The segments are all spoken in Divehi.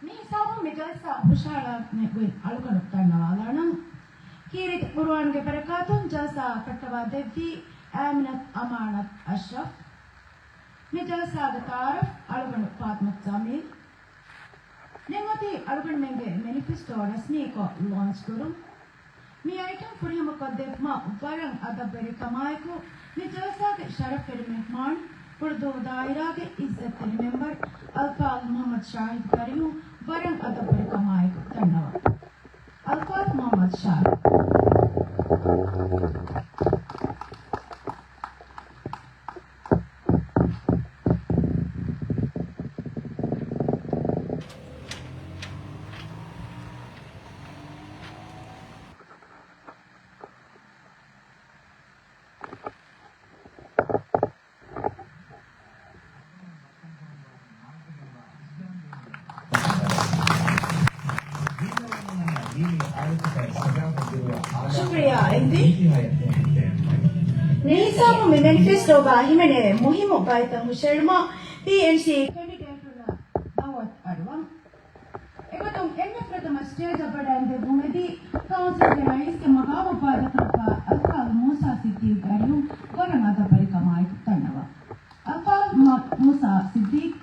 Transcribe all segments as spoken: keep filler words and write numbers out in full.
މި ހިސާބުން މި ޖަލްސާ ހުށަހަޅާނެ ގޮތް އަޅުގަނޑު ދަންނަވާލާނަން. ކީރިތި ޤުރުއާންގެ ބަރަކާތުން ޖަލްސާ ކައްޓަވާ ދެއްވީ އާމިނަތު އަމާނަތު އަޝްރަފް. މި ޖަލްސާގެ ތަޢާރަފް އަޅުގަނޑު ފާތިމަތު ޖަމީލް. ދެން އޮތީ އަޅުގަނޑުމެންގެ މެނިފެސްޓޯ ރަސްމީކޮށް ލޯންޗް ކުރުން. މި އައިޓަމް ފުރިހަމަކޮށްދެއްވުމަށް ވަރަށް އަދަބުވެރިކަމާއެކު، މި ޖަލްސާގެ ޝަރަފްވެރި މެހްމާން، ހުޅުދޫ ދާއިރާގެ އިއްޒަތްތެރި މެމްބަރު އަލްފާޟިލް މުޙައްމަދު ޝާހިދު ދަރިހުން ވަރަށް އަދަބުވެރިކަމާއެކު ދަންނަވަން. އަލްފާޟިލް މުޙައްމަދު ޝާހިދު. ޝުކުރިއްޔާ އެމްޑީ. މިހިސާބުން މި މެނިފެސްޓޯގަ ހިމެނޭ މުހިއްމު ބައިތައް ހުށައެޅުމަށް ޕީއެންސީ ކެނޑިޑޭޓުންނަށް ދަޢުވަތު އަރުވަން. އެގޮތުން އެންމެ ފުރަތަމަ ސްޓޭޖަށް ވަޑައިން ދެއްވުމެދީ، ކައުންސިލްގެ ރައީސްގެ މަގާމަށް ވާދަކުރައްވާ އަލްފާޟިލް މޫސާ ސިއްދީޤު ދަރިހުން ވަރަށް އަދަބުވެރިކަމާއެކު ދަންނަވަން. އަލްފާޟިލް މޫ-، މޫސާ ސިއްދީޤު.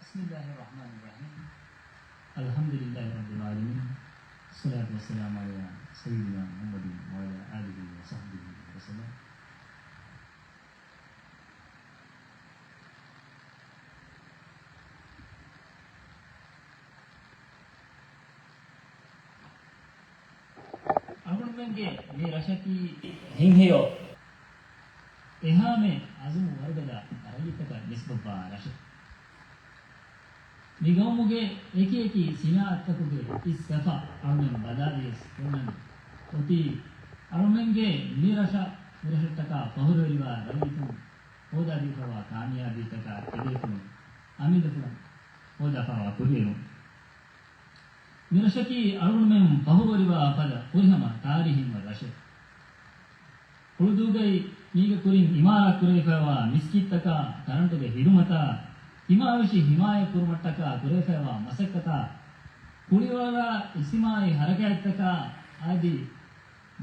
بسم الله الرحمن الرحيم. الحمد لله رب العالمين. الصلاة والسلام على سيدنا محمد وعلى آله وصحبه وسلم. އަޅުގަނޑުމެންގެ މި ރަށަކީ ހިތްހެޔޮ އެހާމެ އަޒުމު ވަރުގަދަ ރައްޔިތަކަށް ނިސްބަތްވާ ރަށެއް. މި ގައުމުގެ އެކި އެކި ސިނާއަތްތަކުގެ އިސް ސަފަ އަޅުމެން ބަލާލިޔަސް އޮންނަން އޮތީ އަޅުމެންގެ މި ރަށަށް މި ރަށަށްޓަކާ ފަހުރުވެރިވާ ރައްޔިތުން ހޯދާދީފައިވާ ކާމިޔާބީތަކާ ތެދުވެފުޅުން އަމިއްލަފުޅަށް ހޯދާފައިވާ ކުރިއެރުން. މި ރަށަކީ އަޅުގަނޑުމެން ފަހުރުވެރިވާ ފަދަ ފުރިހަމަ ތާރީހީން އޮތް ރަށެއް. ހުޅުދޫގައި މީގެ ކުރިން އިމާރާތް ކުރެވިފައިވާ މިސްކިތްތަކާ، ކަރަންޓުގެ ހިދުމަތާ، ތިމާވެށި ހިމާޔަތް ކުރުމަށްޓަކާ ކުރެވިފައިވާ މަސައްކަތާ، ކުޅިވަރަށް އިޖްތިމާޢީ ހަރަކާތްތަކާ އަދި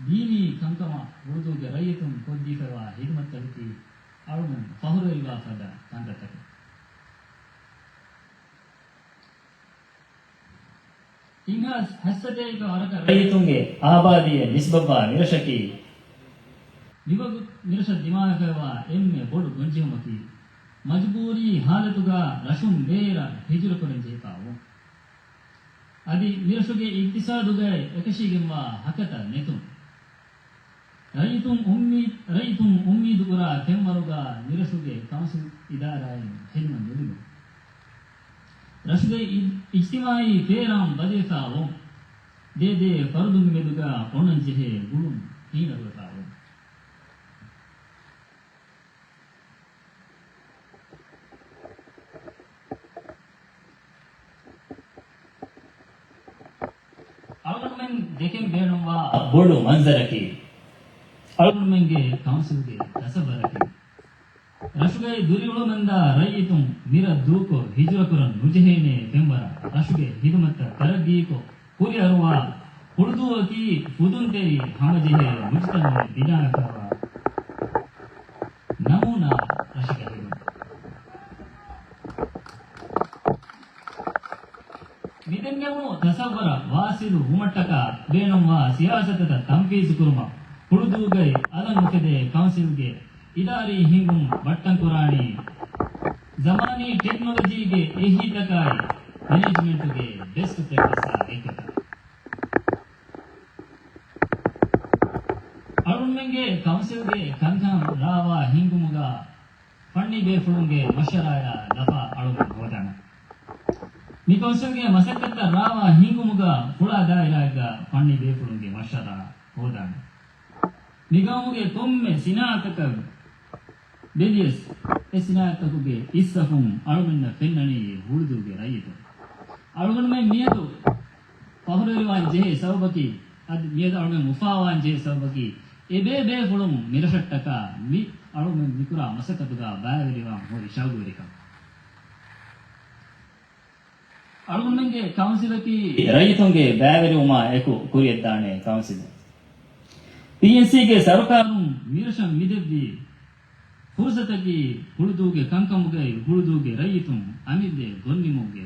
ދީނީ ކަންކަމަށް ހުޅުދޫގެ ރައްޔިތުން ކޮށްދީފައިވާ ހިދުމަތްތަކަކީ އަޅުގަނޑު ފަހުރުވެރިވާ ފަދަ ކަންތައްތަކެއް. ތިން ހާސް ހަތްސަތޭކަ ވަރަކަށް ރައްޔިތުންގެ އާބާދީއެއް ނިސްބަތްވާ މިރަށަކީ، މިވަގުތު މިރަށަށް ދިމާވެފައިވާ އެންމެ ބޮޑު ގޮންޖެހުމަކީ، މަޖުބޫރީ ހާލަތުގަ ރަށުން ބޭރަށް ހިޖުރަކުރަން ޖެހިފަ ވުން. އަދި މިރަށުގެ އިގްތިސާދުގައި އެކަށީގެންވާ ހަކަތަ ނެތުން. ރައްޔިތުން އުއްމީ-، ރައްޔިތުން އުއްމީދުކުރާ ފެންވަރުގަ މިރަށުގެ ކައުންސިލް އިދާރާއިން ހެދުމަށް ނުލިބުނު. ރަށުގައި އި-، އިޖްތިމާޢީ ފޭރާން ބަދިވެފަ ވުން. ދޭދޭ ފަރުދުންގެ މެދުގަ އޮންނަންޖެހޭ ގުޅުން ހީނަރުވެފަ ވުން. އަޅުގަނޑުމެން ދެކެން ބޭނުންވާ ބޮޑު މަންޒަރަކީ، އަޅުގަނޑުމެންގެ ކައުންސިލްގެ ތަސައްވަރަކީ، ރަށުގައި ދުރިއުޅުމަންދާ ރައްޔިތުން މިރަށް ދޫކޮށް ހިޖުރަކުރަން ނުޖެހޭނޭ ފެންވަރަށް ރަށުގެ ހިދުމަތްތައް ތަރައްގީކޮށް، ކުރިއަރުވާ ހުޅުދޫއަކީ ފުދުންތެރި ހަމަޖެހޭ މުޖުތަމަޢެއް ބިނާވެފައިވާ ނަމޫނާ ރަށަކަށް ހެދުން. މިދެންނެވުނު ތަސައްވަރަށް ވާސިލު ވުމަށްޓަކާ ބޭނުންވާ ސިޔާސަތުތައް ތަންފީޒުކުރުމަށް ހުޅުދޫގައި އަލަށް ނުފެދޭ ކައުންސިލްގެ އިދާރީ ހިންގުން ބައްޓަންކުރާނީ ޒަމާނީ ޓެކްނޮލޮޖީގެ އެހީތަކާއި މެނޭޖްމަންޓުގެ ބެސްޓް ޕްރެކްޓިސްއާ އެއްގޮތަށް. އަޅުގަނޑުމެންގެ ކައުންސިލްގެ ކަންކަން ރާވާ ހިންގުމުގަ ފަންނީ ބޭފުޅުންގެ މަޝްވަރާއާ ލަފާ އަޅުގަނޑު ހޯދާނަން. މި ކައުންސިލްގެ މަސައްކަތްތައް ރާވާ ހިންގުމުގަ ފުޅާ ދާއިރާއެއްގަ ފަންނީ ބޭފުޅުންގެ މަޝްވަރާ ހޯދާނަން. މި ގައުމުގެ ކޮންމެ ސިނާއަތަކަށް ބެލިޔަސް، އެ ސިނާއަތްތަކުގެ އިސްސަފުން އަޅުގަނޑަށް ފެންނަނީ ހުޅުދޫގެ ރައްޔިތުން. އަޅުގަނޑުމެން މިއަދު ފަހުރުވެރިވާން ޖެހޭ ސަބަބަކީ، އަދި މިއަދު އަޅުގަނޑު އުފާވާން ޖެހޭ ސަބަބަކީ، އެބޭބޭފުޅުން މިރަށަށްޓަކާ މި އަޅުގަނޑު މިކުރާ މަސައްކަތުގަ ބައިވެރިވާން ހުރި ޝައުގުވެރިކަން. އަޅުގަނޑުމެންގެ ކައުންސިލަކީ ރައްޔިތުންގެ ބައިވެރިވުމާ އެކު ކުރިއަށްދާނެ ކައުންސިލެއް. ޕީއެންސީގެ ސަރުކާރުން މިރަށަށް މިދެއްވި ފުރުސަތަކީ ހުޅުދޫގެ ކަންކަމުގައި ހުޅުދޫގެ ރައްޔިތުން އަމިއްލައަށް ގޮންނިމުމުގެ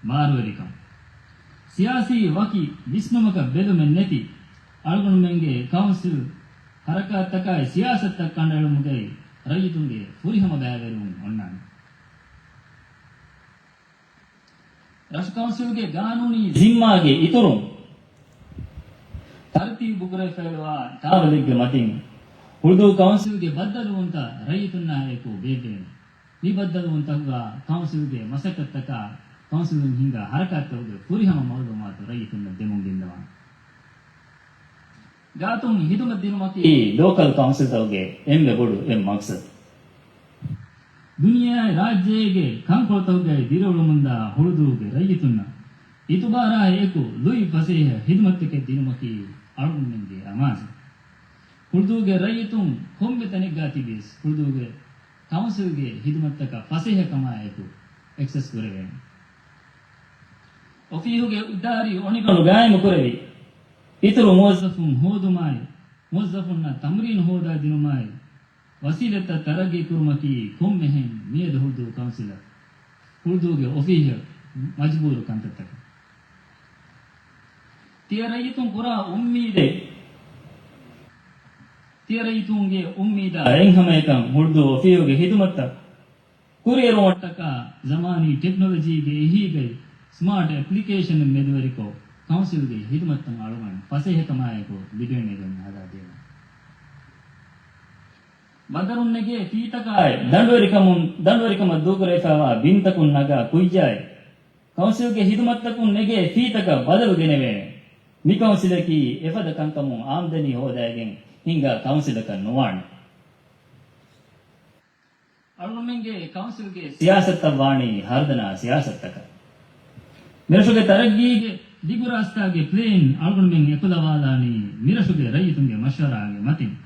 ބާރުވެރިކަން. ސިޔާސީ ވަކި ވިސްނުމަކަށް ބެލުމެއް ނެތި އަޅުގަނޑުމެންގެ ކައުންސިލް ހަރަކާތްތަކާއި ސިޔާސަތުތައް ކަނޑައެޅުމުގައި ރައްޔިތުންގެ ފުރިހަމަ ބައިވެރިވުން އޮންނާނެ. ރަށު ކައުންސިލްގެ ގާނޫނީ ޒިންމާގެ އިތުރުން ތަރުތީބުކުރެވިފައިވާ ތާވަލެއްގެ މަތިން ހުޅުދޫ ކައުންސިލްގެ ބައްދަލުވުންތައް ރައްޔިތުންނާ އެކު ބޭއްވޭނެ. މި ބައްދަލުވުންތަކުގަ ކައުންސިލްގެ މަސައްކަތްތަކާ ކައުންސިލުން ހިންގާ ހަރަކާތްތަކުގެ ފުރިހަމަ މައުލޫމާތު ރައްޔިތުންނަށް ދެމުން ގެންދަވާނެ. ގާތުން ހިދުމަތް ދިނުމަކީ ލޯކަލް ކައުންސިލްތަކުގެ އެންމެ ބޮޑު އެއް މަގްސަދު. ދުނިޔެއާއި ރާއްޖޭގެ ކަންކޮޅުތަކުގައި ދިރިއުޅެމުންދާ ހުޅުދޫގެ ރައްޔިތުންނަށް އިތުބާރާއި އެކު ލުއި ފަސޭހަ ހިދުމަތްތަކެއް ދިނުމަކީ އަޅުގަނޑުމެންގެ އަމާޒެއް. ހުޅުދޫގެ ރައްޔިތުން ކޮންމެ ތަނެއްގަ ތިބިޔަސް ހުޅުދޫގެ ކައުންސިލްގެ ހިދުމަތްތަކަށް ފަސޭހަކަމާއެކު އެކްސެސް ކުރެވޭނެ. އޮފީހުގެ އިދާރީ އޮނިގަނޑު ގާއިމުކުރެވި، އިތުރު މުވައްޒަފުން ހޯދުމާއި، މުވައްޒަފުންނަށް ތަމްރީނު ހޯދާދިނުމާއި، ވަސީލަތްތައް ތަރައްގީކުރުމަކީ ކޮންމެހެން މިއަދު ހުޅުދޫ ކައުންސިލަށް، ހުޅުދޫގެ އޮފީހަށް މަޖުބޫރު ކަންތައްތަކެއް. ތިޔަ ރައްޔިތުން ކުރާ އުއްމީދެއް، ތިޔަ ރައްޔިތުންގެ އުއްމީދާ އެއްހަމައަކަށް ހުޅުދޫ އޮފީހުގެ ހިދުމަތްތައް ކުރިއެރުމަށްޓަކާ ޒަމާނީ ޓެކްނޮލޮޖީގެ އެހީގައި ސްމާޓް އެޕްލިކޭޝަނެއް މެދުވެރިކޮށް، ކައުންސިލްގެ ހިދުމަތްތައް އަޅުގަނޑު ފަސޭހަކަމާއެކު ލިބޭނެގޮތް ހަދާދޭނެ. ބަނދަރުން ނެގޭ ފީތަކާއި، ދަނޑުވެރިކަމުން، ދަނޑުވެރިކަމަށް ދޫކުރެވިފައިވާ ބިންތަކުން ނަގާ ކުއްޔާއި، ކައުންސިލްގެ ހިދުމަތްތަކުން ނެގޭ ފީތަކަށް ބަދަލު ގެނެވޭނެ. މި ކައުންސިލަކީ އެފަދަ ކަންކަމުން އާމްދަނީ ހޯދައިގެން ހިންގާ ކައުންސިލަކަށް ނުވާނެ. އަޅުގަނޑުމެންގެ ކައުންސިލްގެ ސިޔާސަތަށް ވާނީ ހަރުދަނާ ސިޔާސަތަކަށް. މިރަށުގެ ތަރައްގީގެ ދިގު ރާސްތާގެ ޕްލޭން އަޅުގަނޑުމެން އެކުލަވާލާނީ މިރަށުގެ ރައްޔިތުންގެ މަޝްވަރާގެ މަތިން.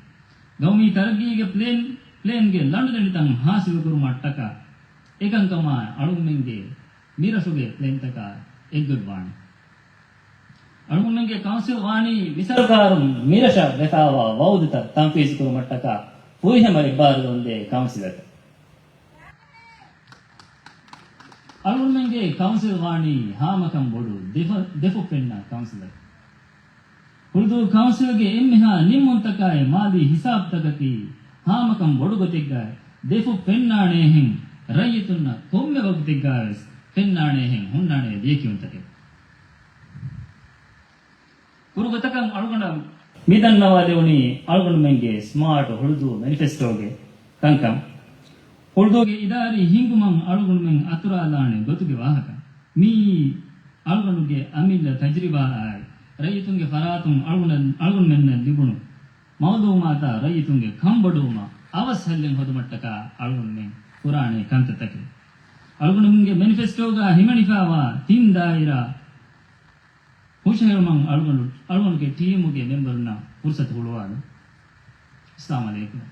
ގައުމީ ތަރައްގީގެ ޕްލޭން، ޕްލޭންގެ ލަނޑުދަނޑިތައް ހާސިލުކުރުމަށްޓަކާ އެކަންކަމާ އަޅުގަނޑުމެންގެ މިރަށުގެ ޕްލޭންތަކާ އެއްގޮތްވާނެ. އަޅުގަނޑުމެންގެ ކައުންސިލް ވާނީ މި ސަރުކާރުން މިރަށަށް ވެފައިވާ ވައުދުތައް ތަންފީޒުކުރުމަށްޓަކާ ފުރިހަމަ އެއްބާރުލުންދޭ ކައުންސިލަކަށް. އަޅުގަނޑުމެންގެ ކައުންސިލް ވާނީ ހާމަކަން ބޮޑު ދެފަ-، ދެފުށް ފެންނަ ކައުންސިލަކަށް. ހުޅުދޫ ކައުންސިލްގެ އެންމެހާ ނިންމުންތަކާއި މާލީ ހިސާބުތަކަކީ ހާމަކަން ބޮޑު ގޮތެއްގައި ދެފުށް ފެންނާނޭހެން ރައްޔިތުންނަށް ކޮންމެ ވަގުތެއްގައިވެސް ފެންނާނޭހެން ހުންނާނެ ލިޔެކިޔުންތަކެއް. ކުރުގޮތަކަށް އަޅުގަނޑަށް މިދަންނަވާލެވުނީ އަޅުގަނޑުމެންގެ ސްމާޓް ހުޅުދޫ މެނިފެސްޓޯގެ ކަންކަން. ހުޅުދޫގެ އިދާރީ ހިންގުމަށް އަޅުގަނޑުމެން އަތުރާލާނެ ގޮތުގެ ވާހަކަ. މިއީ އަޅުގަނޑުގެ އަމިއްލަ ތަޖުރިބާއާއި، ރައްޔިތުންގެ ފަރާތުން އަޅުގަނޑަށް، އަޅުގަނޑުމެންނަށް ލިބުނު މައުލޫމާތާ ރައްޔިތުންގެ ކަންބޮޑުވުމަށް އަވަސް ހައްލެއް ހޯދުމަށްޓަކާ އަޅުގަނޑުމެން ކުރާނެ ކަންތައްތަކެއް. އަޅުގަނޑުމެންގެ މެނިފެސްޓޯގަ ހިމަނިފައިވާ ތިން ދާއިރާ ހުށަހެޅުމަށް އަޅުގަނޑު، އަޅުގަނޑުގެ ޓީމުގެ މެމްބަރުންނަށް ފުރުސަތު ހުޅުވާލަން. އައްސަލާމު ޢަލައިކުމް.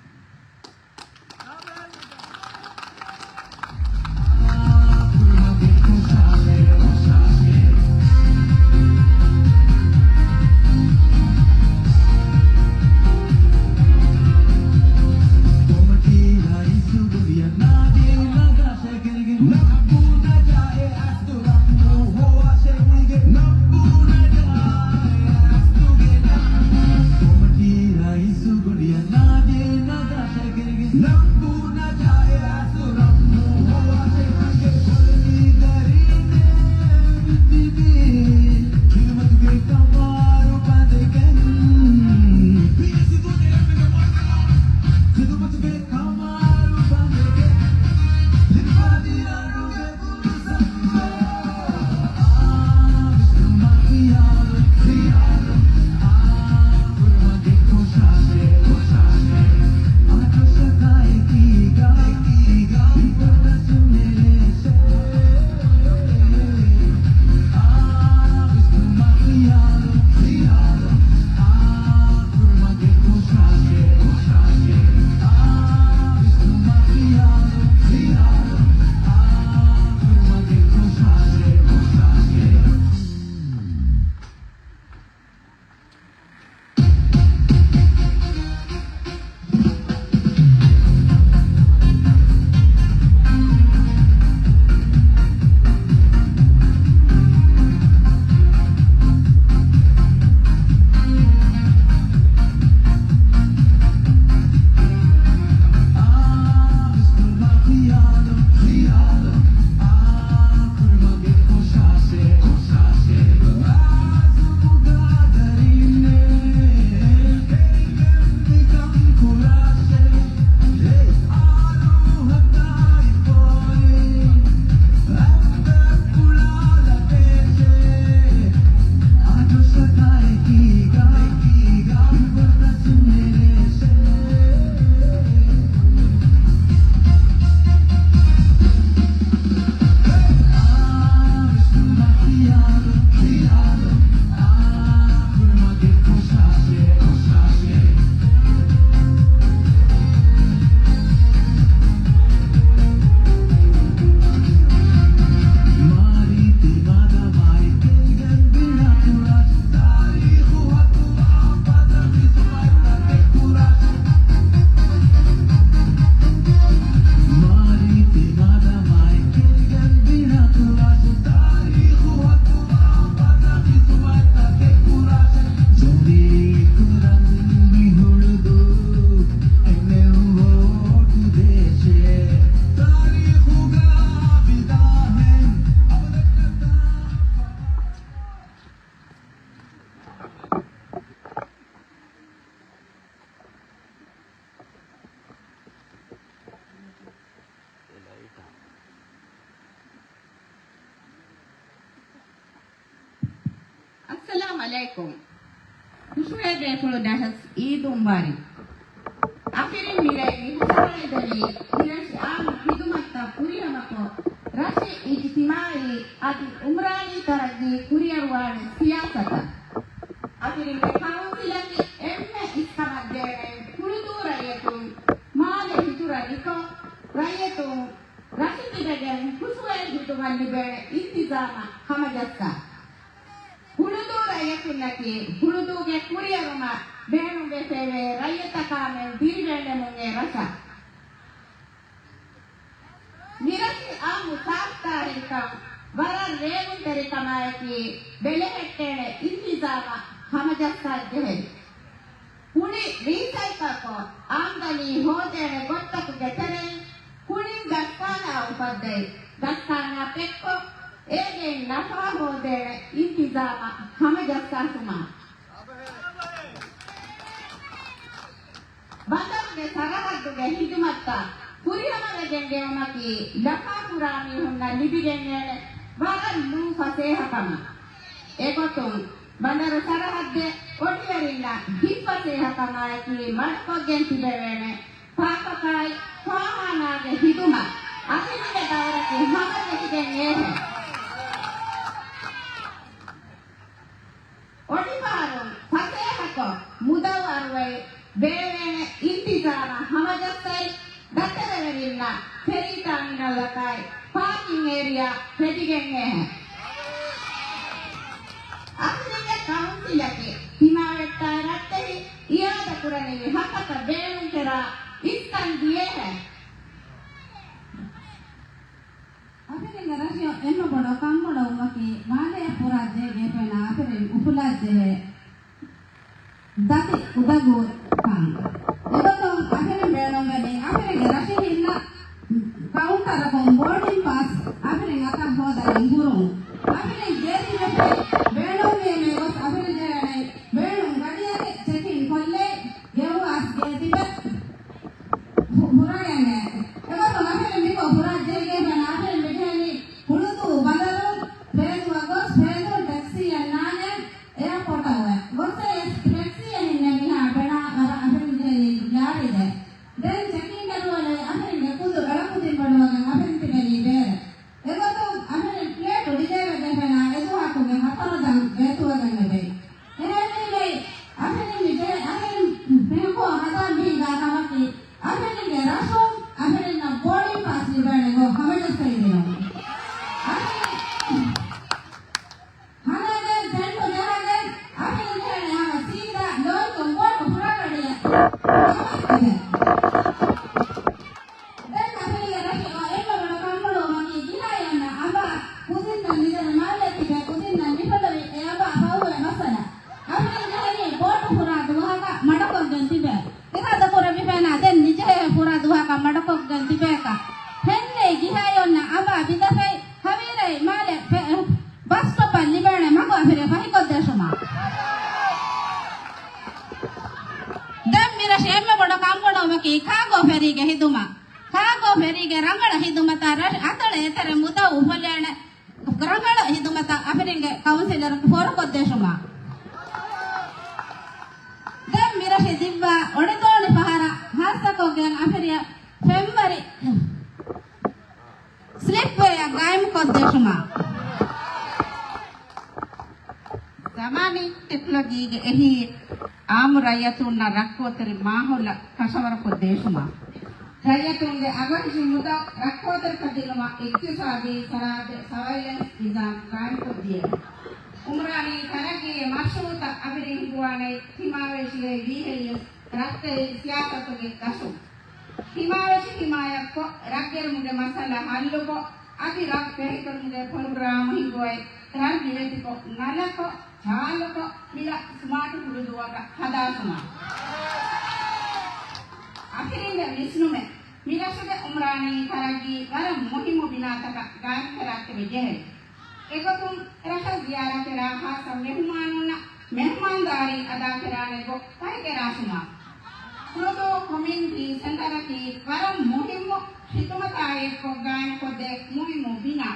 އައްސަލާމު ޢަލައިކުމް. ޚުޝްބޫ ބޭފުޅު ނަހަސް އީދު މުބާރިކް. އަފިރިން މިރޭ މި ހުށަހަޅައިދެނީ މިރަށި އާއްމު ޚިދުމަތްތައް ފުރިހަމަކޮށް، ރަށެއް އިޖްތިމާޢީ އަދި އުމްރާނީ ތަރައްގީ ކުރިއަރުވާނެ ސިޔާސަތަށް. އަފިރިންގެ ކައުންސިލަކީ އެންމެ އިސްކަމަށްދޭނެ ހުޅުދޫ ރައްޔިތުން މާލެ ހިތުރަނިކޮށް، ރައްޔިތުން ރަށު ތިބެގެން ޚުޝްބޫ ޚިދުމަތް ލިބޭނެ އިންތިޒާމަށް ހަމަޖައްސާ. ހުޅުދޫ ރައްޔިތުންނަކީ ހުޅުދޫގެ ކުރިއެރުމަށް ބޭނުންވެފައިވޭ ރައްޔިތަކާމެދު ދިރިއުޅެމުން އެ ރަށަށް. މިރަށީ އާއްމު ސާފުތާހިރުކަން ވަރަށް ރޭވުންތެރިކަމާއެކީ ބެލެހެއްޓޭނެ އިންތިޒާމަށް ހަމަޖައްސާ ޖެހެވި. ހުޅި ރީސައިކަލްކޮށް، އާމްދަނީ ހޯދޭނެ ގޮތްތަކުގެ ތެރެއިން ކުޅިން ގަސްކާނާ އުފައްދައި، ގަސްކާނާ ޕެކްކޮށް، އޭގެއިން ނަފާ ހޯދޭނެ އިންތިޒާމަށް ހަމަޖައްސާފުމާ. ބަނދަރުގެ ސަރަހައްދުގެ ޚިދުމަތްތައް ފުރިހަމަވެގެން ދިޔުމަކީ ލަފާކުރާ މީހުންނަށް ލިބިގެންދޭނެ ވަރަށް ނޫފަސޭހަކަމަށް. އެގޮތުން، ބަނދަރު ސަރަހައްދެއް އޮޑިވެރިންނަށް ހިތްފަސޭހަކަމާއެކީ މަޑުކޮށްގެން ތިބެވޭނެ ޕާކަކާއި ފާޚާނާގެ ޚިދުމަތް އަފިރިންގެ ދައުރަކީ ހަމަޖެހިގެން އެހެން. އޮޑިފަހަރުން ފަސޭހަކޮށް މުދައު އަރުވައި ބޭވޭނެ އިންތިޒާމަށް ހަމަޖައްސައި، ދަތެރެވެރިންނަށް ފެރީ ޓާމިނަލްއަކާއި ޕާކިން އޭރިއާ ފެށިގެން އެހެން. އަފިރިންގެ ކައުންސިލަކީ ތިމާވެއްޓާއި ރައްޓެހި އިއާދަކުރަނިވި ހަކަތަ ބޭނުންކެރާ އިސްކަން ދިޔަހެން. އަފިރިންގެ ރަށު އެންމެ ބޮޑު ކަންބޮޑުވުމަކީ، މާލެއަށް ފުރާ ޖޭގޭ ފެނާ އަފިރިން އުފުލާ ޖެހޭ ދަތި އުދަގޫކަން. އެގޮތުން އަފިރިން ބޭނުންވެނީ، އަފިރިންގެ ރަށު ހިންނަ ކައުންޓަރަކުން ބޯޑިން ޕާސް އަފިރިން އަތަށް ހޯދަގެން ހުރުން. އަފިރިން ގޭ ތިބެފައި ބޭނުންވީމޭ ގޮސް އަފިރިން ޖެހޭނީ ބޭނުން ގަޑިއަކެއް ޗެކިން ކޮށްލައި، ގެއުވާސް ގޭ ތިބެ ހު-، ހުރަގެން އެ. އެގޮތުން އަހަރެން މިކޮށް ހުރާ ޖެހިގެން އަހަރެން މިޖެހެނީ ހުޅުދޫ ބަނދަރުން ފޭދުއަށް ގޮސް ފޭދުން ޓެކްސީއަށް ނާންނަން އެއާޕޯޓަށް އޮވެ. ގޮސް އެ ޓެކްސީއަށް ހިންނެ މީހާ ބެނާ ވަރަށް އަހަރެން ޖެހެނީ ލާރިދެއް. ދެން ޗެކިން ދަރުވަލައި އަހަރެންގެ ކުދު އެޅަކުދިން ބަޑުވަގެން އަހަރެން ތިބެނީ ބޭރަށް. އެގޮތުން އަހަރެން ޕްލޭޓު ޑިލޭވެގެން ފެނާ އެދުވަހަކުގެ ހަތަރު ދަން ވޭތުވެގެން އެބައި. އެހެންވީމައި އަހަރެން މި ޖެހެ-، އަހަރެން މިހެންކޮށް ހަދާ މީގާ ކަމަކީ، އަހަރެންގެ ރަށުން އަހަރެންނަށް ބޯޑިން ޕާސް ލިބޭނެ ގޮތް ހަމަޖައްސައިދިނުން. އަހަރެން ހަނާގެން ސެންޓު ޖަހަގެން އަހަރެން ޖެހޭނެ ހަމަ ސީދާ ލޯންޗުން ބޯޓު ފުރާގަޑިއަށް ދަމާ ދެވޭ. ދެން އަހަރެންގެ ރަށު އެންމެ ބޮޑު ކަންބޮޑުވުމަކީ ގިހާއި އޮންނަ އަނބާ ކުދިންނަށް ނިދަން މާލެ ތިބެ ކުދިންނަށް ނިފަލުވި އެ އަނބާ ފަހުވޭ މައްސަލަ. އަހަރެން ޖެހެނީ ބޯޓު ފުރާ ދުވަހަކަށް މަޑުކޮށްގެން ތިބެ. އިރާދަ ކުރެއްވި ފެނާ ދެން ނިޖެހޭ ފުރާ ދުވަހަކަށް މަޑުކޮށްގެން ތިބޭކަށް. ހެންނެއި ގިހާއި އޮންނަ އަނބާ ބިނދެފައި ހަވީރައި މާލެ ފެ-، ބަސް ސްޓޮޕަށް ލިބޭނެ މަގު އަހަރެން ފަހިކޮށްދޭށުމާ. ދެން މިރަށު އެންމެ ބޮޑު ކަންބޮޑުވުމަކީ ކާގޯ ފެރީގެ ހިދުމަތް. ކާގޯ ފެރީގެ ރަނގަޅަށް ހިދުމަތަށް ރަށް އަތޮޅެ އެތެރެ މުދަ އުފުލޭނެ ރަނގަޅަށް ހިދުމަތަށް އަފިރިންގެ ކައުންސިލަރު ފޯރުކޮށްދޭށުމާ. ދެން މިރަށި ދިއްވާ އޮޑިދޯނި ފަހަރަށް ހާއްސަކޮށްގެން އަފިރިއަށް ފެންވަރި ސްލިޕްވޭއަށް ގާއިމުކޮށްދޭށުމާ. ޒަމާނީ ޓެކްނޮލޮޖީގެ އެހީ އާއްމު ރައްޔިތުންނަށް ރައްކޯތެރި މާހައުލަށް ކަށަވަރުކޮށްދޭށުމާ. ރައްޔިތުންގެ އަގުހެއްޗު މުދާ ރައްކޯތެރިކޮށްދިނުމަށް އިޤްތިޞާދީ ސަރަހައްދެއް ސަވައިލެންސް ނިޒާމް ގާއިމްކޮށްދިޔަ. އުމްރާނީ ތަރައްގީގެ މަޝްރޫޢުތައް އަވިރިން ހިންގުވާނެ ތިމާވެށިގެ ވީހެއްޔަސް ރައްޓެހި ސިޔާސަތުގެ ދަށުން. ތިމާވެށި ހިމާޔަތްކޮށް، ރަށްގެރުމުގެ މައްސަލަ ހައްލުކޮށް، އަދި ރަށް ފެހިކުރުމުގެ ޕްރޮގްރާމް ހިންގުވައި، ރަށް ނިވެތިކޮށް، ނަލަކޮށް، ޗާލުކޮށް، މިރަށް ސްމާޓް ހުޅުދުއަކަށް ހަދާފުމާ. އަފިރިންގެ ވިސްނުމެއް، މިރަށުގެ އުމްރާނީ ތަރައްގީ ވަރަށް މުހިއްމު ބިނާތަކަށް ގާތްކަރާތެރި ޖެހެން. އެގޮތުން ރަށަށް ޒިޔާރަތްކެރާ ޚާއްޞަ މެހުމާނުންނަށް މެހުމާންދާރީ އަދާކެރާނެ ގޮތް ފަހިކެރާށުމާ. ހުޅުދޫ ކޮމިއުނިޓީ ސެންޓަރަކީ ވަރަށް މުހިއްމު ޚިދުމަތާ އެއްކޮށް ގާއިމްކޮށްދޭ މުހިއްމު ބިނާ.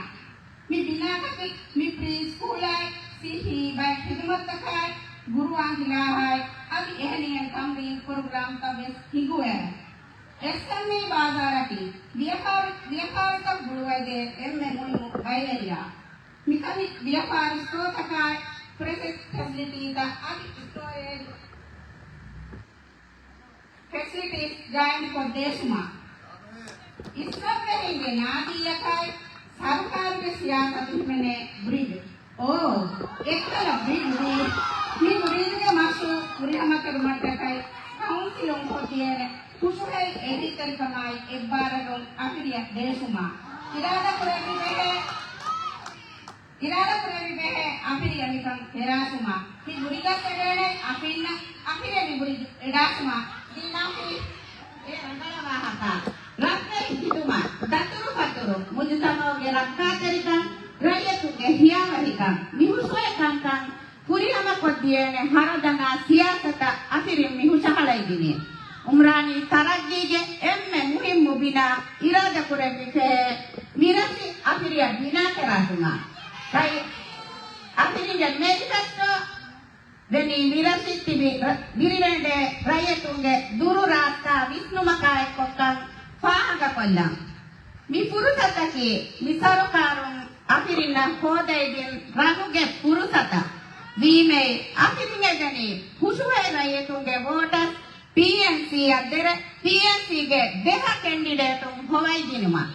މި ބިނާތަކީ މި ޕްރީ ސްކޫލާއި ސިއްހީ ބައެއް ޚިދުމަތްތަކާއި، ގުރުއާން ތިލާވަތާއި، އަދި އެހެނިހެން ތަމްރީން ޕްރޮގްރާމްތައް ވެސް ހިނގުވޭ. އެސްއެމްއީ ބާޒާރަކީ ވިޔަފާރި-، ވިޔަފާރިތައް ގުޅުވައިދޭ އެންމެ މުހިންމު ބައިވެރިޔާ. މިކަމީ ވިޔަފާރި ސްޓޯތަކާއި، ޕްރޮސެސް ފެސިލިޓީތައް އަދި ސްޓޯރޭޖް ފެސިލިޓީސް ގާއިމްކޮށްދޭށުމަށް. އިސްލާމްވެރިންގެ ނާދީއަކާއި، ސަރުކާރުގެ ސިޔާސަތު ހިމެނޭ ބްރިޖް. އޯ، އެއްކަލަ ބްރިޖް ވީ. މި ބްރިޖުގެ މަޝްރޫއު ފުރިހަމަކުރުމަށްޓަކައި ކައުންސިލުން ކޮށްދިޔައިން ހުށުހައި އެހީތެރިކަމާއި އެއްބާރަލުން އަފިރިއަށް ދޭށުމަށް އިރާދަކުރެއްވި ބެހޭ. އިރާދަކުރެއްވި ބެހޭ އަފިރިއަށް މިކަން ފެރާސުމަށް. މި ބުރިޖަށް އެޑޭނެ އަފިންނަށް އަފިރިއަށް މި ބުރިޖު އެޑާސުމަށް. ދީނާފި އެ ރަނގަޅަށް ވާހަކަ. ރަށްވެރި ޚިދުމަތް، ދަތުރުފަތުރު، މުޖުތަމަޢުގެ ރައްކާތެރިކަން، ރައްޔިތުންގެ ހިޔާވަހިކަން، މި ހުށުވޭ ކަންކަން ފުރިހަމަކޮށްދިޔައިނެ ހަރަދަނާ ސިޔާސަތަށް އަފިރިން މި ހުށަހަޅައިދިނީ. އުމްރާނީ ތަރައްގީގެ އެންމެ މުހިއްމު ބިނާ އިރާދަކުރެއްވިފައޭ މިރަށި އަފިރިއަށް ބިނާކެރާށުމާ. ރައްޔި-، އަފިރިންގެ މެނިފެސްޓޯ ދެނީ މިރަށީ ތިބި ރަ-، ދިރިވެންދެ ރައްޔިތުންގެ ދުރު ރާސްތާ ވިސްނުމަކާއެއްކޮށްކަން ފާހަގަކޮށްލަން. މި ފުރުސަތަކީ މި ސަރުކާރުން އަފިރިންނަށް ހޯދައިދިން ރަނުގެ ފުރުސަތަށް. ވީމެއި އަފިރިން އެދެނީ ހުށުހައި ރައްޔިތުންގެ ވޯޓަށް ޕީއެންސީއަށް ދެރަ-، ޕީއެންސީގެ ދެހަ ކެންޑިޑޭޓުން ހޮވައިދިނުމަށް.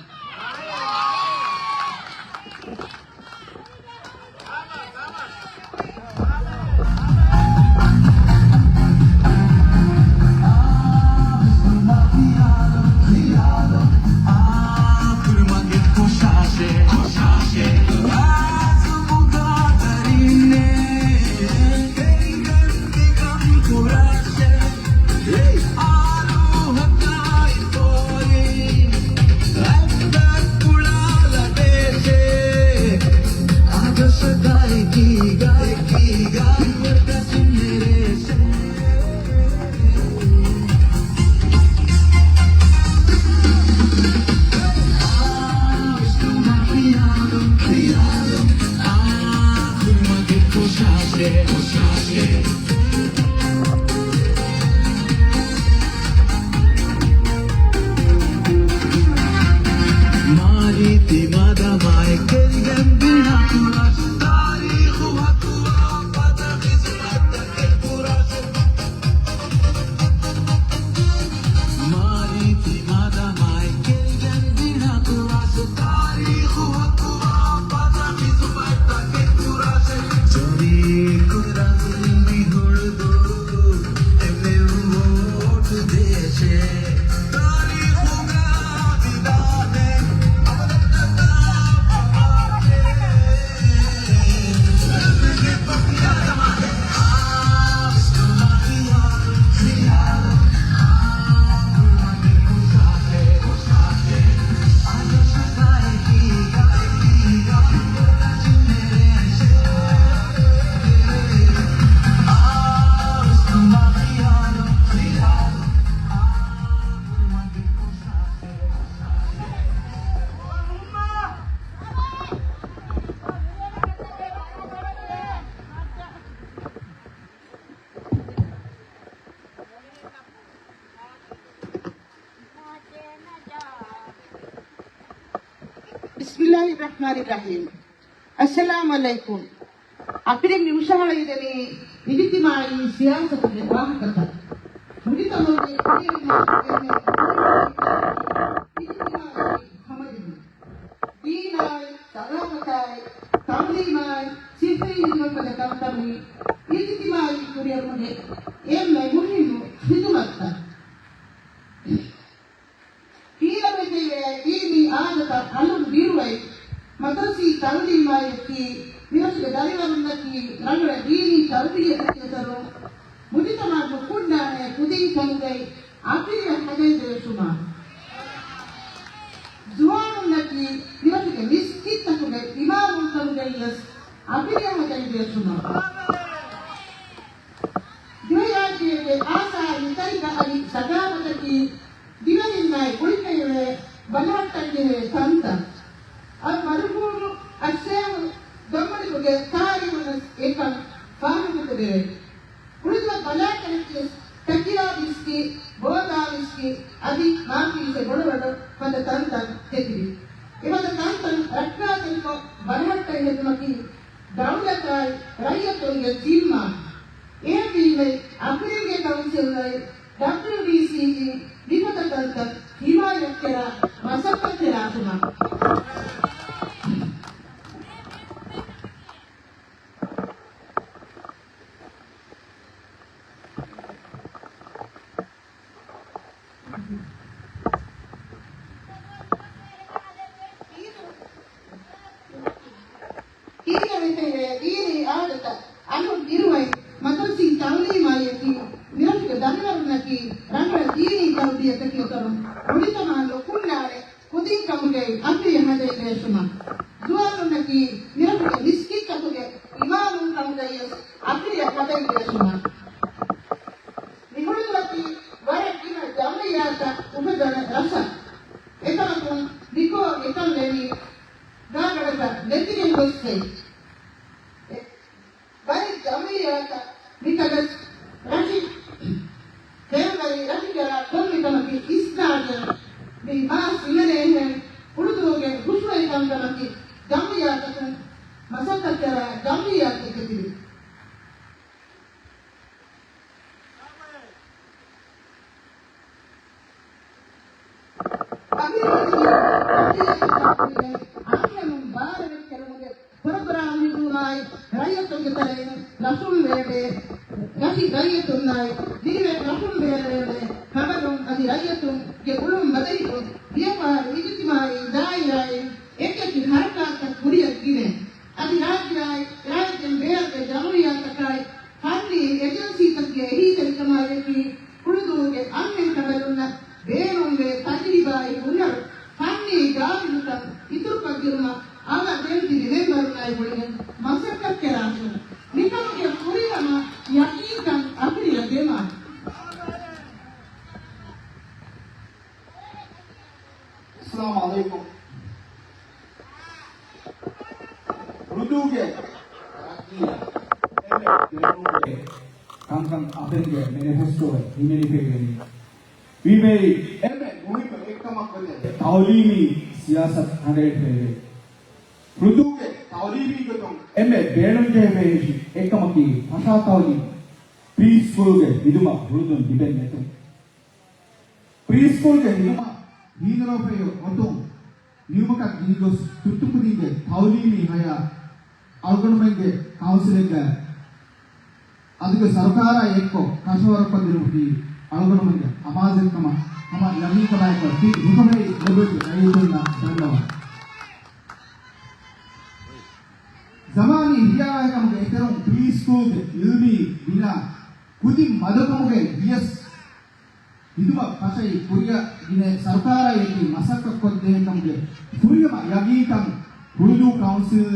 ބިސްމިއްލާހި ރަޙްމާނި ރަޙީމް. އައްސަލާމު ޢަލައިކުމް. އަފިރިން މި ހުށަހަޅައިދެނީ އިޖުތިމާޢީ ސިޔާސަތުގެ ވާހަކަތައް. މުޖުތަމަޢުގެ ކުރިއެރުމަށް އެންމެ މުހިންމު އިޖުތިމާޢީ ހަމަޖެހުން. ދީނާއި، ސަލާމަތާއި، ތަޢުލީމާއި، ސިއްހީ ޚިދުމަތް ފަދަ ކަންކަން މީ އިޖުތިމާޢީ ކުރިއެރުމުގެ އެންމެ މުހިންމު ޚިދުމަތްތައް. ހީލަވެދެވޭ ދީނީ އާދަތައް އަލުން ދިރުވައި، މަދްރަސީ ތަޢުލީމާއެކީ، މިރަށުގެ ދަރިވަރުންނަކީ ރަނގަޅަށް ދީނީ ތަރުބިއްޔަތަކީ އަސަރު، މުޖުތަމަޢު ނުކުންނާނޭ ކުދިން ކަމުގައި އަފިރިއަށް ހަދައިދޭށުމަށް. ޒުވާނުންނަކީ މިރަށުގެ މިސްކިތްތަކުގެ އިމާމުން ކަމުގައިވެސް އަފިރިއަށް ހަދައިދޭށުމަށް. ދިވެހިރާއްޖޭގެ އާސާނީ ތަރިކަ އަދި ސަގާފަތަކީ ދިވެހިންނާއި ގުޅިފައިވޭ ބަލަހައްޓަންޖެހޭ ތަންތަން. އަލްމަރުޙޫމު އައްޝައިޚު ދޮންމަނިކުގެ ތާރީޚުން ދެވޭ. ކުޅިދުވަހު ބަލާކަން އެއްޗިޔަސް ޓަކިޔާ ވިސްކީ، ބޯދާ ވިސްކީ އަދި މާކީސް ބޮޑު ބޮޑު ފަދަ ތަންތަން ހެދިވި. އެފަދަ ތަންތަން ރައްކާތެރިކޮށް ބަލަހައްޓައި ހެދުމަކީ ދައުލަތާއި ރައްޔިތުންގެ ޒިންމާ. އެހެންވީމައި އަފްރީންގެ ކައުންސިލްއާއި ޑަބްލިޔުޑީސީއިން މިފަދަ ތަންތަން ހިމާޔަތްކެރާ މަސައްކަތްކެރާ ކަމަށް. ކީރިތި ދީނީ އާދަތަށް އަލުން އިރުވައި މަދްރަސީ ތައުލީމާއިއަކީ މިރަށުގެ ދަރިވަރުންނަކީ ރަނގަޅަށް ދީނީ ތަރުބިޔަތަކީ އަތޮޅުން މުޖުތަމަޢަށް ނުކުންނާނެ ކުދިން ކަމުގައި އަފްރިޔަ ހަދައިދޭށުމަށް. ޒުވާނުންނަކީ މިރަށުގެ މިސްކިތްތަކުގެ އިމާމުން ކަމުގައިވެސް އަފްރިޔަ ހަދައިދޭށުމަށް. މި ހުޅުދުއަކީ ވަރަށް ގިނަ ޖަމްޢިއްޔާތައް އުފެދޭނެ ރަށަށް. އެކަމަކުން މިކޯ މިކަން ވެނީ ގާގަޑަކަށް ނެތިގެން ގޮސްފައި. އެ ބައެއް ޖަމްޢިއްޔާތައް މިތަކަށް ރަށި ފެންވަރި ރަށިގެ ރާ ކޮންމެ ކަމަކީ އިސްނާގެން މި މާ ސިމެނޭހެން ހުޅުދުވުގެ ހުށުވައި ކަންކަމަކީ ޖަމްޢިއްޔާތަކުން މަސައްކަތްކެރާ ޖަމްޢިއްޔާތެއް ތިބި. އަންހެނުން ބާރުވެއްކެރުމުގެ ޕްރޮގްރާމް ހިންގުމާއި، ރައްޔިތުންގެ ތެރެއިން ރަށުން ވޭބޭ، ރަށި ރައްޔިތުންނާއި، ދިރިވެ ރަށުން ބޭރުވޭ ޚަބަރުން އަދި ރައްޔިތުންގެ އުޅުން ބަދަހިކޮށް، ވިޔަފާރި އިޖުތިމާޢީ ދާއިރާއިން އެކިއެކި ޙަރަކާތްތައް ކުރިއަށް ގިނައި. އަދި ރާއްޖެއާއި، ރާއްޖޭން ބޭރުގެ ޖަމްޢިއްޔާތަކާއި، ފަންނީ އެޖެންސީތަކުގެ އެހީތެރިކަމާއެކީ، ހުޅުދޫގެ އަންހެންކަނބަލުންނަށް ބޭނުންވޭ ތަޖުރިބާއީ ހުނަރު، ފަންނީ ގާބިލުކަން އިތުރުކޮށްދިނުމަށް އަޅަ ދެން ތިބި މެންބަރުންނާއި ގުޅިގެން މަސައްކަތްކެރާށެވެ. މިކަމުގެ ފުރިހަމަ ޔަޤީންކަން އަފްރިޔަ ދެމާ. އައްސަލާމު ޢަލައިކުމް. ހުޅުދޫގެ ތަރައްޤީއަށް އެންމެ ބޭނުންވޭ ކަންކަން އަފްރިންގެ މެނިފެސްޓޯއެއް ހިމެނިފައިވެނީ. ވީމެއި އެންމެ މުހިއްމު އެއްކަމަށް ގޮތެއް ތައުލީމީ ސިޔާސަތު ހަނގައިފައިވޭ. ހުޅުދޫގެ ތައުލީމީ ގޮތުން އެންމެ ބޭނުންޖެހެވޭ އެއްކަމަކީ ފަށާ ތައުލީމް، ޕްރީ ސްކޫލްގެ ހިދުމަތް ހުޅުދުން ލިބެން ނެތުން. ޕްރީ ސްކޫލްގެ ހިދުމަތް ހީނުރޯފައި އޮތުން ނިމުމަކަށް ދިރިގޮސް ތުއްތުކުދީންގެ ތައުލީމީ ހަޔާތް އަޅުގަނޑުމެންގެ ކައުންސިލެއްގައި އަދުގެ ސަރުކާރާއި އެއްކޮށް ކަށަވަރުކޮށްދިނުމަކީ އަޅުގަނޑުމެންގެ އަމާޒެއްކަމަށް ހަމަ ޔަގީންކަމާއެކު ތި ހުކުމެއް ލޮބުވެތި ރައްޔިތުންނަށް ދަންނަވަން. ޒަމާނީ ހިޔާވަހިކަމުގެ އެތެރެއިން ޕްރީ ސްކޫލްގެ އިލްމީ ބިނާ ކުދިން މަދުކަމުގައި ވިޔަސް ހިދުމަތް ފަށައި ކުރިއަށް ގިނަ ސަރުކާރާއެކީ މަސައްކަތްކޮށްދޭ ކަމުގެ ފުރިހަމަ ޔަގީންކަން ހުޅުދޫ ކައުންސިލް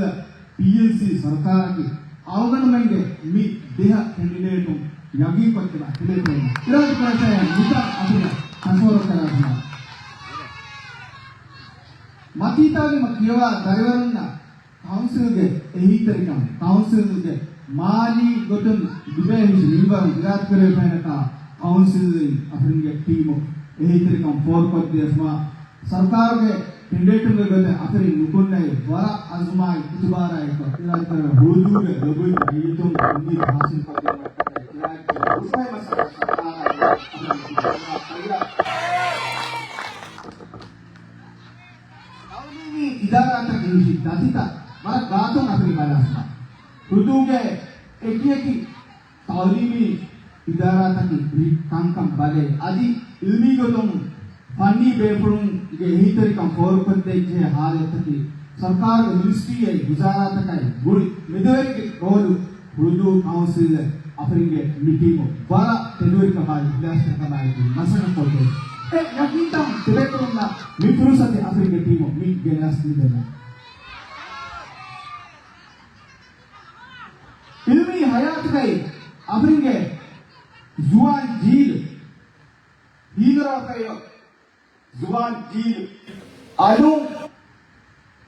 ޕީއެލްސީ ސަރުކާރަކީ އަޅުގަނޑުމެންގެ މި ދިހަ ކެންޑިޑޭޓުން ޔަގީންކޮށްދިނުމަށް ތިބޭފުޅުން އިރާދަކުރައްޓައި މިތާ އަފްރިޔަ ކަށަވަރުކަރާ މަތީތާގެ މަ ކިޔަވާ ދަރިވަރުންނަށް ކައުންސިލްގެ އެހީތެރިކަން، ކައުންސިލްގެ މާލީ ގޮތުން ލިބޭ ހިސް މިންވަރު އިރާދަކުރެވިފައިނަކާ، ކައުންސިލްއިން އަފްރިންގެ ޓީމު އެހީތެރިކަން ފޯރުކޮށްދިޔަސްމާ، ސަރުކާރުގެ ކެންޑިޑޭޓުންގެ ގޮތެއް އަފްރިން ނުކުންނައި، ވަރަށް އަޒުމާއި އިތުބާރާއެކު އިރާދަކުރެވޭ ހުޅުދޫގެ ލޮބުވެތި ރައްޔިތުން އުއްމީދު ހާސިލްކޮށްދިނުމަށްޓަކައި އިރާދަކުރެވޭ ހުސްފަހި މަސައްކަތް ސަރުކާރާއި އަފްރިން ތައުލީމީ އިދާރާތަކަށް އިން ދަތިތައް ވަރަށް ގާތުން އަފްރިން ބަލާސްމާ. ހުޅުދޫގެ އެކިއެކި ތައުލީމީ އިދާރާތަކީ ކަންކަން ބަލައި އަދި އިލްމީ ގޮތުން ފަންނީ ބޭފުޅުންގެ އެހީތެރިކަން ފޯރުކޮށްދޭ ޖެހޭ ހާލަތްތަކީ ސަރުކާރުގެ މިނިސްޓްރީއާއި ވުޒާރާތަކާއި ގުޅި މެދުވެރިގެ ރޯލު ހުޅުދޫ ކައުންސިލް އަފްރިންގެ މި ޓީމު ވަރަށް ތެދުވެރިކަމާއި އިޚްލާޞްތެރިކަމާއެކު މަސައްކަތްކޮށްދޭ. އެ ޔަޤީންތައް ތިބޭފުޅުންނަށް މި ފުރުސަތު އަފްރިންގެ ޓީމު މި ގެނެސް މިދެނީ. އިލްމީ ހަޔާތުގައި އަފްރިންގެ ޒުވާން ޖީލު ހީނުރާފައި ޒުވާން ޖީލު އަލުން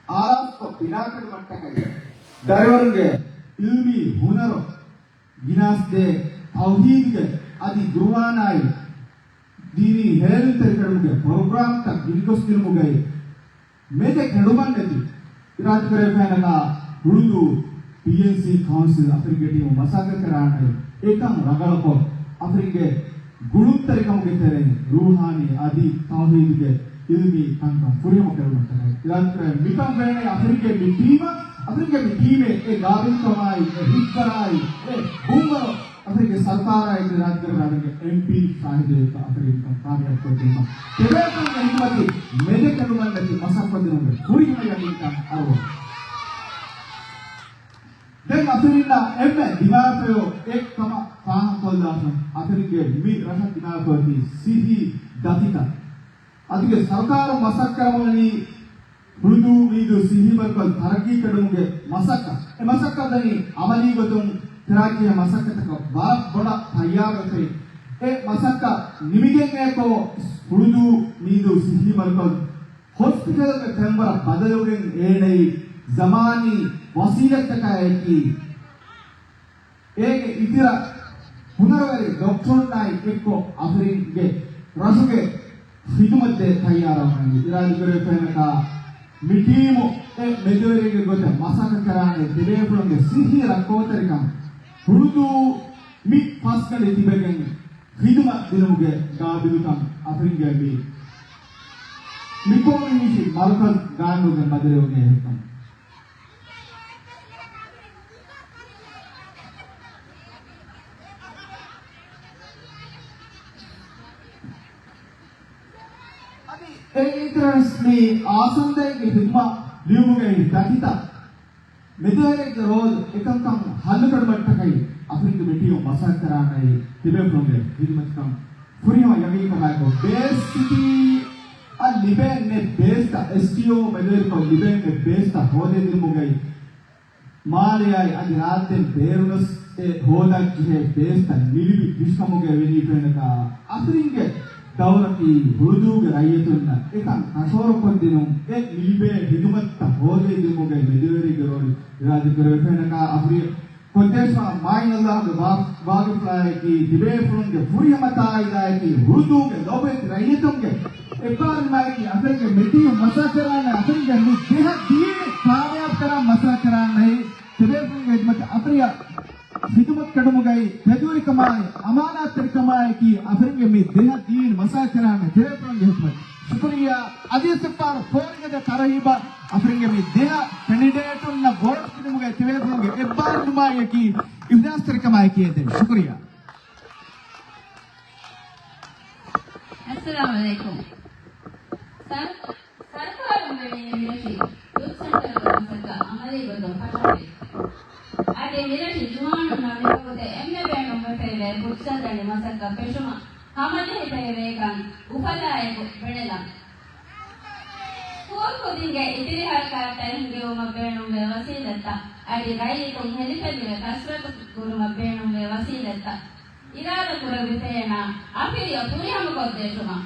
އާރާސްކޮށް ބިނާކުރުމަށްޓަކައި ދަރިވަރުންގެ އިލްމީ ހުނަރު ގިނަސްދޭ ތައުހީދުގެ އަދި ގުރުއާނާއި ދީނީ ހޭލުންތެރިކަނުގެ ޕްރޮގްރާމްތައް ގިނިގޮސްދިނުމުގައި މެދެ ކެނޑުމަށް ނެތި އިރާދަކުރެވޭފައިނަކާ ހުޅުދޫ ޕީއެންސީ ކައުންސިލް އަފިރިންގެ ޓީމު މަސައްކަތްކަރާނެ. އެކަން ރަނގަޅަކޮށް، އަފިރިންގެ ގުޅުންތެރިކަމުގެ ތެރެއިން ރޫޙާނީ އަދި ތައުހީދުގެ އިލްމީ ކަންކަން ފުރިހަމަ ކުރުމަށްޓަކައި އިރާދަކުރެވޭ. މިކަން ވޭނެ އަފިރިންގެ މި ޓީމަށް، އަފިރިންގެ މި ޓީމެއް އެ ގާބިލްކަމާއި، އެ ހިތްވަރާއި، އެ ބުންވަރު އަފިރިންގެ ސަރުކާރާއި އިރާދަކުރެވޭ އަފިރިންގެ އެމްޕީ ޝާހިދު އެއްކޮށް އަފިރިން ކަން ކާމިޔާބު ކޮށްދިނުމަށް ތެރޭފުޅުންގެ ހިދުމަތި މެދެ ކެނޑުމަށް ނެތި މަސައްކަތް ކޮށްދިނުމުގެ ފުރިހަމަ ޔަގީންކަން އަރުވަން. ދެން އަފިރިންނާ އެންމެ ދިމާވެފައި އެއް ކަމަށް ފާހަގަކޮށްލާފަ، އަފިރިންގެ މި ރަށަށް ދިމާވެފައި ސިއްހީ ދަތިތައް އަދިގެ ސަރުކާރު މަސައްކަތްކުރަމުން ހުޅުދޫ މީދޫ ސިއްހީ މަރުކަޒު ތަރައްގީ ކުރުމުގެ މަސައްކަތް، އެ މަސައްކަތް ދަނީ އަމަލީ ގޮތުން ކުރާކީ މަސައްކަތަކަށް ވަރަށް ބޮޑަށް ތައްޔާރުވެފައި. އެ މަސައްކަތް ނިމިގެން އެއަކު ހުޅުދޫ މީދޫ ސިއްހީ މަރުކަޒު ހޮސްޕިޓަލްގެ ފެންވަރަށް ބަދަލުވެގެން އޭނައީ ޒަމާނީ ވަސީލަތްތަކާއެކީ، އޭގެ އިތުރަށް ހުނަރުވެރި ޑޮކްޓަރުންނާއި އެއްކޮށް އަފިރިންގެ ރަށުގެ ޚިދުމަތްދޭ ތައްޔާރަށް އިރާދަކުރެވޭފައިނަކާ މި ޓީމު އެ މެދުވެރިގެ ގޮތަށް މަސައްކަތް ކުރާނެ ތިބޭފުޅުންގެ ސިއްހީ ރައްކައުތެރިކަން ހުޅުދޫ މި ފަސްގަނޑި ތިބެގެން ޚިދުމަތް ދިނުމުގެ ގާބިލުކަން އަފިރިންގެ މި މިކޮށް މި ހިށި މަރުކަޒު ގާނޫނުގެ ބަދަލެވުމޭ ހެއްކަމުން. އަދި އެ އިތުރަށް މި އާސަންދައިގެ ހިދުމަތް ލިޔުމުގައި ދަތިތައް މެދުވެރިގެ ރޯލް އެކަންކަން ހައްލުކުރުމަށްޓަކައި އަފިރިންގެ މި ޓީމު މަސައްކަތް ކުރާނައި ތިބޭފުޅުންގެ ހިދުމަތްކަން ފުރިހަމަ ޔަގީންކަމާއެކު ބޭސް ސިޓީ އަށް ލިބޭނެ ބޭސްތައް، އެސްޓީއޯ މެދުވެރިކޮށް ލިބޭނެ ބޭސްތައް ހޯދައިދިނުމުގައި މާލެއާއި އަދި ރާއްޖޭން ބޭރުނަސް އެ ހޯދާ ޖެހޭ ބޭސްތައް ނިލިބި ގިސްކަމުގެ ވެނީ ފެނަކާ އަފިރިންގެ ދައުރަކީ ހުޅުދޫގެ ރައްޔިތުންނަށް އެކަން ކަށަވަރުކޮށްދިނުން އެ ނިލިބޭ ހިދުމަތްތައް ހޯދައިދިނުމުގެ މެދުވެރިގެ ރޯލް އިރާދަކުރެވޭ ފެނަކާ އަފިރި ކޮށްދޭށުމަށް މާތް ﷲ ގެ ވާ-، ވާގިފުޅާއެކީ، ތިބޭފުޅުންގެ ފުރިހަމަ ތާއީދާއެކީ، ހުޅުދޫގެ ލޯބިވެތި ރައްޔިތުންގެ އެއްބާރުލުމާއެކީ، އަފިރިންގެ މި ޓީމު މަސައްކަތް ކުރާނެ އަފިރިންގެ މި ދިހަ ދީން ކާމިޔާބު ކުރަން މަސައްކަތް ކުރާނެ. ތިބޭފުޅުންގެ ހިދުމަތަށް އަފިރިއަށް ޚިދުމަތް ކުރުމުގައި ތެދުވެރިކަމާއި، އަމާނާތްތެރިކަމާއެކީ، އަފިރިންގެ މި ދިހަ ދީން މަސައްކަތް ކުރާނެ ތިބޭފުޅުންގެ ހިދުމަތަށް. ޝުކުރިއްޔާ. އަދިވެސް އެއްބާރު ފޯރިގަދަ ތަރުހީބަށް އަފިރިންގެ މި ދިހަ ކެނޑިޑޭޓުންނަށް ވޯޓް ދިނުމުގައި ތިބޭފުޅުންގެ އެއްބާރުލުމާއެކީ، އިޚްލާޞްތެރިކަމާއެކީ އެދެން. ޝުކުރިއްޔާ. އައްސަލާމު ޢަލައިކުމް. ސަރު-، ސަރުކާރުން ވެވޭ މިރަށީ ޔޫތް ސެންޓަރުގެ މަސައްކަތް އަމަލީ ގޮތުން ފަށަންވީ. އަދި މިރަށި ޒުވާނުންނަށް މިވަގުތު އެންމެ ބޭނުންވެފައިވޭ ފުޓްސަލް ދަނޑި މަސައްކަތް ފެށުމަށް ހަމަޖެހިފައިވޭކަން އުފަލާއެކު ބެނެލަން. ސްކޫލް ކުދިންގެ އިތިރި ހަރަކާތްތައް ހިންގެވުމަށް ބޭނުންވޭ ވަސީލަތްތައް އަދި ރައްޔިތުން ހެލިފެލިވެ ކަސްރަތު ކުރުމަށް ބޭނުންވޭ ވަސީލަތްތައް އިރާދަ ކުރެއްވިފައޭނާ އަފިރިއަށް ފުރިހަމަކޮށްދޭށުމަށް.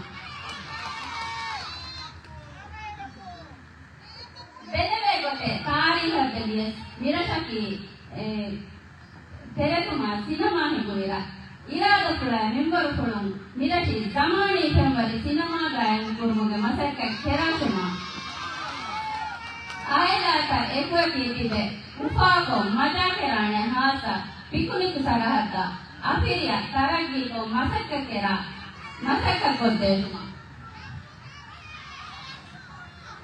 ބެލެވޭ ގޮތެއް ތާރީހަށް ބެލިޔަސް މިރަށަކީ، އެ، ތެރެކުމާ ސިނަމާ ހިނގުނި ރަށް. އިރާދަފުޅާއި މިންވަރުފުޅުން މިރަށީ ޒަމާނީ ފެންވަރި ސިނަމާގައި ކުރުމުގެ މަސައްކަތް ކެރާށުމާ. އާއިލާތައް އެކުއެކީ ތިބެ އުފާކޮށް މަޖާކެރާނެ ހާއްސަ ޕިކުނިކު ސަރަހައްދަށް އަފިރިއަށް ތަރައްގީކޮށް މަސައްކަތް ކެރާ، މަސައްކަތް ކޮށްދޭށުމަށް.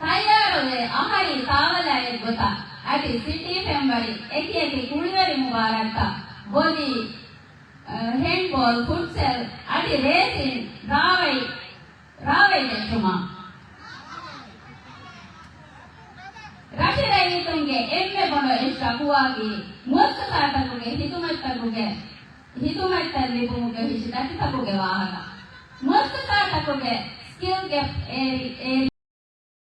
ތައްޔާރުވެ އަހަރީ ތާވަލާ އެއްގޮތަށް އަދި ސިޓީ ފެންވަރި އެކިއެކި ކުޅިވެރި މުބާރާތްތައް ބޮލީ، އަ، ހެންޑްބޯލް، ފުޓްސަލް އަދި ރޭސިން ރާވައި، ރާވައިދެއްކުމަށް. ރަށި ރައްޔިތުންގެ އެންމެ ބޮޑު އެއް ޝަކުވާއަކީ މުއައްސަސާތަކުގެ ހިދުމަތްތަކުގެ، ހިދުމަތްތައް ލިބުމުގެ ހިށި ދަތިތަކުގެ ވާހަކަ. މުއައްސަސާތަކުގެ ސްކިލް ގެޕް އޭރި، އޭރި